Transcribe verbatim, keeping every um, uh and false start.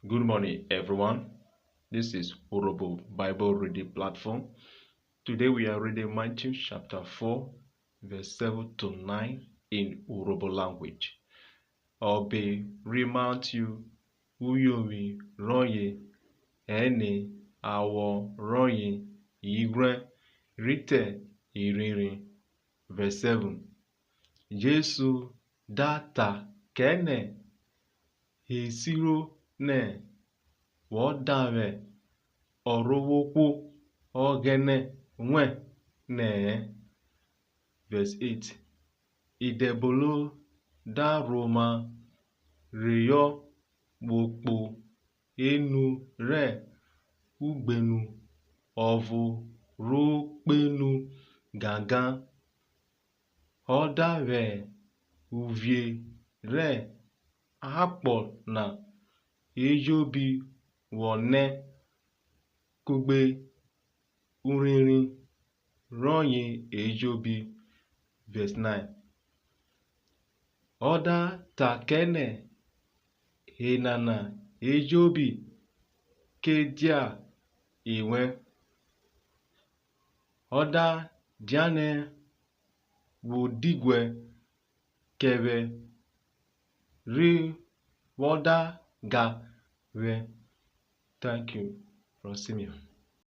Good morning, everyone. This is Urhobo Bible Reading Platform. Today we are reading Matthew chapter four, verse seven to nine in Urhobo language. Ọbe ri Matthew, uyovwi rọye ẹne, awọ rọye ighwrẹn rhi te irhirin. Verse seven. Jesu da ta kẹ nẹ, E siro nẹ wọ davwẹ Ọrovwohwo Ọghẹnẹ wẹn nẹ-ẹ. Verse eight. Idẹbono da rhoma reyọ vwo kpo enu rẹ ugbenu ọvo ro kpenu gangan, ọ da vwẹ uvie rẹ akpọ na ejobi vwọ nẹ, kugbe urinrin rọye ejobi. Verse nine. Ọ da ta kẹ nẹ, Enana ejobi ke dia ewẹn. Ọ da dianẹ wo diguẹ kẹ vwẹ, ri wọ da ga vwẹ. Thank you, Prosimia.